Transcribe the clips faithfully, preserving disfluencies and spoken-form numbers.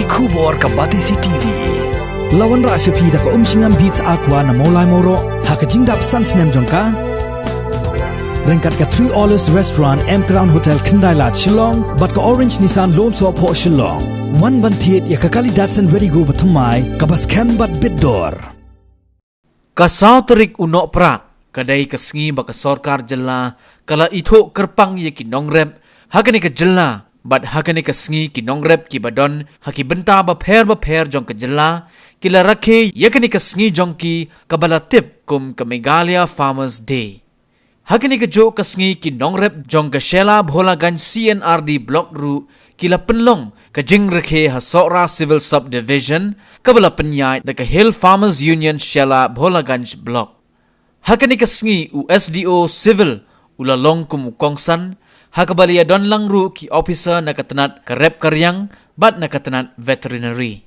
Khubor ka Batesi T V. La wanrah sha phi da ka Umshngam Beats Aqua na Mawlai Mawroh ha ka jingdap san snem jong ka. Ryngkat ka Three Olives Restaurant, M Crown Hotel, Khyndai Lad, Shillong, bad ka Orange Nissan Lone Sohphoh, Shillong. Wan ban thied ïa ka kali Datsun Redi-GO bathymmai kaba skhem bad bit dor. Ka saw tarik u Nohprah ka dei ka sngi ba ka sorkar jylla ka la ithuh kyrpang ïa ki nongrep ha kane ka jylla, bad ha kane ka sngi ki nongrep kiba don ha ki bynta bapher bapher jong ka jylla ki la rakhe ïa kane ka sngi jong ki kaba la tip kum ka Meghalaya Farmers Day. Ha kane kajuh ka sngi ki nongrep jong ka Shella Bholaganj C and R D Block ruh ki la pynlong ka jingrakhe ha Sohra Civil Subdivision, kaba la pynïaid da ka Hill Farmers Union Shella Bholaganj Block. Ha kane ka sngi u S D O Civil u la long kum u kongsan, ha kaba la ïadon lang ruh ki officer na ka tnat ka rep ka riang bad na ka tnat veterinary.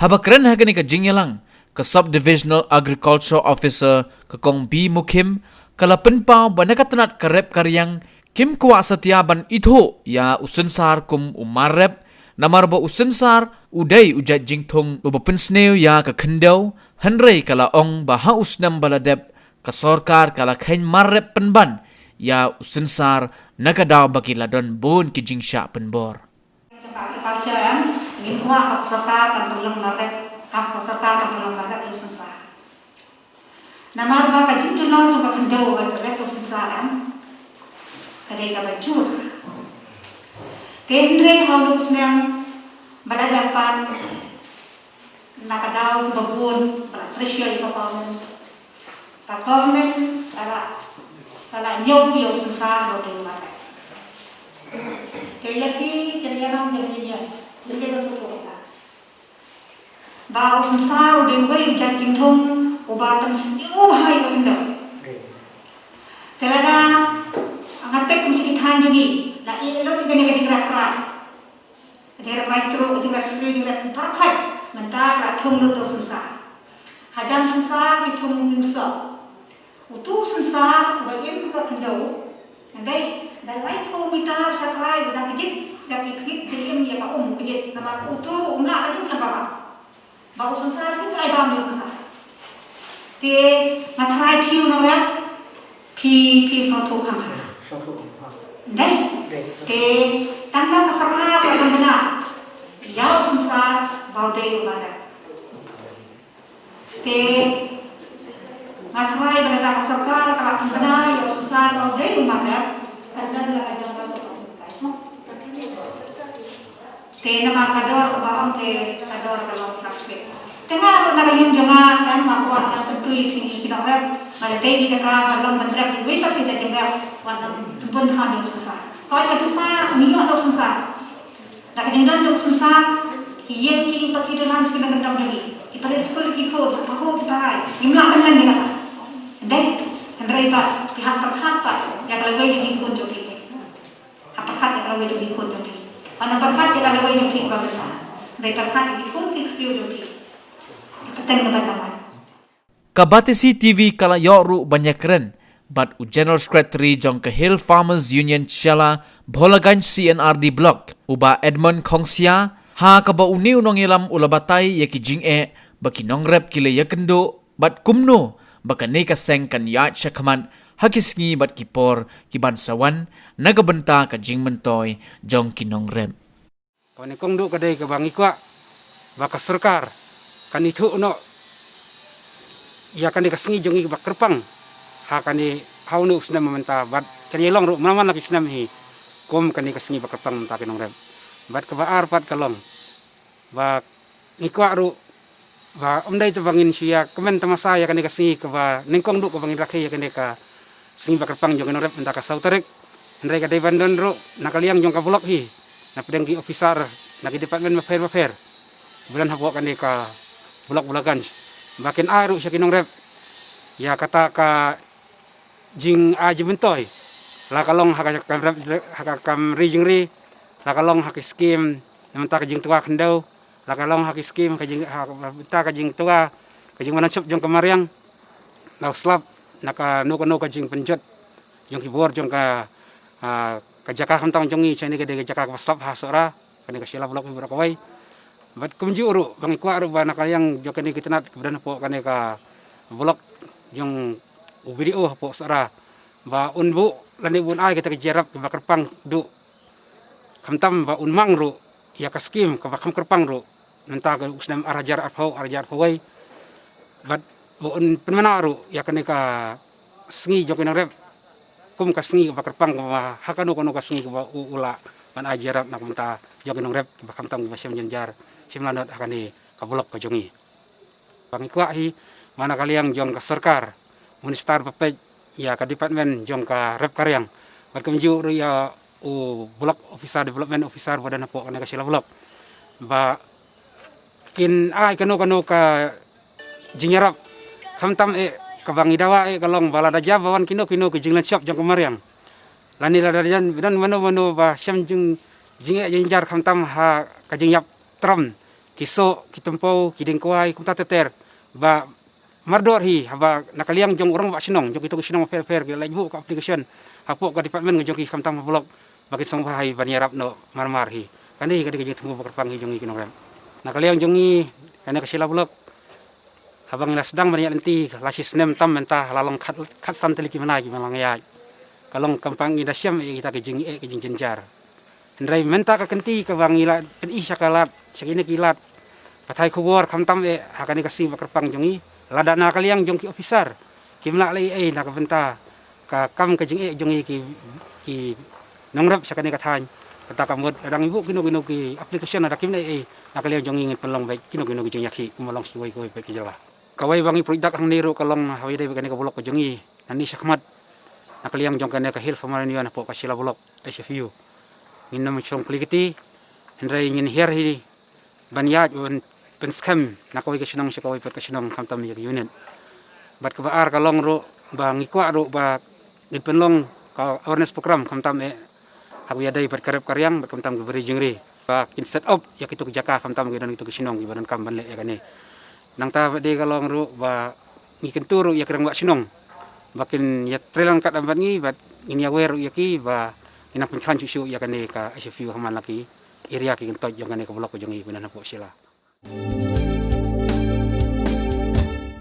Haba kren ha kane ka jingïalang, ka Sub-Divisional Agriculture Officer, ka Kong B Mukhim, ka la pynpaw ba na ka tnat ka rep ka riang kim kwah satia ban ithuh ïa u synsar kum u mar rep, namar ba u synsar u dei u jait jingthung uba pynsniew ïa ka khyndew, hynrei ka la ong ba ha u snem ba la dep, ka sorkar ka la kheiñ mar rep pynban ïa u synsar, na ka daw ba ki la don bun ki jingshah pynbor. Jong ka agriculture, em, ngim kwah ka sorkar kan pynlong mar rep, ka sorkar kan pynlong mar rep ïa u synsar. Namar ba ka jingtulor jong ka khyndew bad ka rep u synsar, em, ka dei kaba jur. Te hynrei ha u snem ba la dep pat, na ka daw kaba bun ba la pressure ïa ka government. Ka government ka la, ka la ñiew ïa u synsar ba u dei u mar rep. Te ïa ki, te ïa nang ïa ki, ïa ki dang sukut ïa ka. Ba u synsar u dei uwei u jait jingthung uba pynsniew bha ïa u khyndew. Te lada nga tip kum shi ki thaiñ jong ngi la ïeh lut ïa kane ka jingrep krai. Ka jingrep rai truh, ka jingrep sli, ka jingrep pyrkhat, mynta ka la thung lut da u synsar. Hajan synsar ki thung ki msoh. Utu u synsar uba im ha ka khyndew, dei, dei laiphew mitar sha trai, da kjit, da ki kjit, dei im ïa ka um kjit, namar utu um lah ka jingkhlem bam. Ba u synsar ki trai bam ïa u synsar. Te nga tharai phi u nongrep, phi, phi sngewthuh kham bha. Sngewthuh kham bha. Dei. Dei. Te tang ba ka sorkar ka pynbna ïa u synsar ba u dei u mar rep. Te nga tharai ba lada ka sorkar ka la pynbna ïa u synsar ba u dei u mar rep, ka sdang la ka jong ka sorkar. Te namar ka dor kaba ong te ka dor ka long fluctuate. Te nga ruh na ka liang jong nga, kan, nga kwah ban kyntu ïa phi ki nongrep, nga la dei ki jaka ba long ban rep iwei pat ki jait jingrep, wat nang bun ha ïa u synsar. Ko ïa u synsar, ngi ïoh da u synsar. Da ka jingdon jong u synsar, ki ïing ki, to ki dohnud ki nongkyndong jong ngi, ki pyrshah skul ki khun, ha ka hok ki bahai, ngim lah ban len ïa kata. Dei, hynrei ba ki hap pyrkhat pat ïa ka lawei jong ki khun jong ki. Hap pyrkhat ïa ka lawei jong ki khun jong ki. Wat nang pyrkhat ïa ka lawei jong ki kaba mynta. Hynrei pyrkhat ïa ki khun ki ksiew jong ki. Ki pateng na ban namar. Ka Batesi T V ka la ïoh ruh ban ïakren bad u General Secretary jong ka Hill Farmers Union Shella Bholaganj C and R D Block, u Bah Edmund Khongsia, ha kaba une u nongïalam u la batai ïa ki jingeh ba ki nongrep ki la ïakynduh bad kumno ba kane ka seng kan ïaid shakhmat ha ki sngi bad ki por ki ban sa wan, na ka bynta ka jingmyntoi jong ki nongrep. Kaba nyngkong duh ka dei kaba ngi kwah ba ka sorkar kan ithuh noh ïa kane ka sngi jong ngi ba kyrpang ha kane, ha une u snem mynta bad kan ïa long ruh man la ki snem hi kum kane ka sngi ba kyrpang mynta ki nongrep. Bad kaba ar pat ka long ba ngi kwah ruh ba ym dei tang ba ngin shu ïa kmen tamasa ïa kane ka sngi kaba nyngkong duh kaba ngin rakhe ïa kane ka sngi ba kyrpang jong ki nongrep mynta ka saw tarik. Hynrei ka dei ban don ruh na ka liang jong ka block hi, na pdeng ki officer na ki department bapher bapher ba don hapoh kane ka block Bholaganj ba kin ai ruh sha ki nongrep ïa kata ka jingai jingmyntoi, la ka long ha ka kam rep, ha ka kam ri jingri, la ka long ha ki skim na bynta ka jingtwa khyndew, la ka long ha ki skim ka jing, ha ka bynta ka jingtwa ka jingwan nongshop jong ka mariang. La slap na kano kano ka jingpynjot jong ki bor jong ka, ah, ka jaka khamtam jong ngi. Shane ka dei ka jaka kaba slap ha Sohra, kane ka Shella Block hi baroh kawei. Bad kumjuh ruh ba ngi kwah ruh ba na ka liang jong kane ka tnat kaba don hapoh kane ka block jong u B D O hapoh Sohra, ba un buh lane ba un ai kita ki jingïarap kiba kyrpang duh, khamtam ba un mang ruh ïa ka skim kaba kham kyrpang ruh mynta ka u snem ar hajar arphew, ar hajar arphew wei. Bad ba un pynmynta ruh ïa kane ka sngi jong ki nongrep kum ka sngi kaba kyrpang, kaba ha kano kano ka sngi kaba u, u lah ban ai jingïarap na ka bynta jong ki nongrep kiba khamtam kiba shem jynjar, shem lanot ha kane ka block ka jong ngi. Ba ngi kwah hi ba na ka liang jong ka sorkar, minister ba peit ïa ka department jong ka rep ka riang, bad kumjuh ruh ïa u block officer, development officer ba don hapoh kane ka Shella block, ba kin ai kano kano ka jingïarap, khamtam eh kaba ngi dawa eh ka long ba lada jia ba wan kino kino ki jinglan shop jong ka mariang, lane lada jan ba don mano mano ba shem jing, jingeh jynjar khamtam ha ka jingïap tram, ki soh, ki tympew, ki dieng kwai, kumta ter ter, ba mardor hi haba na ka liang jong u rangbah shnong jong kito ki shnong pher pher ki la leit buh ka application hapoh ka department ka jong ki khamtam ha block, ba kin sngewbha hi ban ïarap noh mar mar hi. Kane hi ka dei ka jingthmu ba kyrpang hi jong ngi ki nongrep. Na ka liang jong ngi, kane ka Shella block, haba ngi la sdang ban ïaid lynti la shi snem tam mynta, la long khat, khatsan tylli ki bnai kiba la ngi ïaid, ka long khamtam ngi da shem eh kita ki jingeh ki jingjynjar. Hynrei mynta ka kynti kaba ngi la pyni sha ka lad, sha kine ki lad pathai khubor, khamtam eh ha kane ka sngi ba kyrpang jong ngi, lada na ka liang jong ki officer kim lah leh ei ei na ka bynta ka kam ka jingeh jong ngi ki, ki nongrep sha kane ka thaiñ, kata ka mut lada ngi buh kino kino ki application lada kim leh ei ei, na ka liang jong ngi ngin pynlong beit kino kino ki jingïakhih kumba long sha kiwei kiwei pat ki jylla. Kawei ba ngi pyrshah dak hangne ruh ka long haba ïadei bad kane ka block ka jong ngi, nangne shakhmat, na ka liang jong kane ka Hill Farmer Union hapoh ka Shella block, H F U, ngin nym shong kli kti, hynrei ngin hiar hi ban ïaid ban pynskhem na kawei ka shnong sha kawei pat ka shnong khamtam ïa ka unit. Bad kaba ar ka long ruh ba ngi kwah ruh ba ngin pynlong ka awareness program khamtam eh ha kaba ïadei bad ka rep ka riang bad khamtam ka bri jingri, ba kin set up ïa kito ki jaka khamtam ki don kito ki shnong kiba donkam ban leh ïa kane. Nangta bad dei ka long ruh ba ngi kyntu ruh ïa ki rangbah shnong ba kin ïatreilang katba bad ngi, bad ngin ïawer ruh ïa ki ba ngin nang pynkhlaiñ shuh shuh ïa kane ka H F U ha man la ki area ki kyntoit jong kane ka block jong ngi ba don hapoh Shella.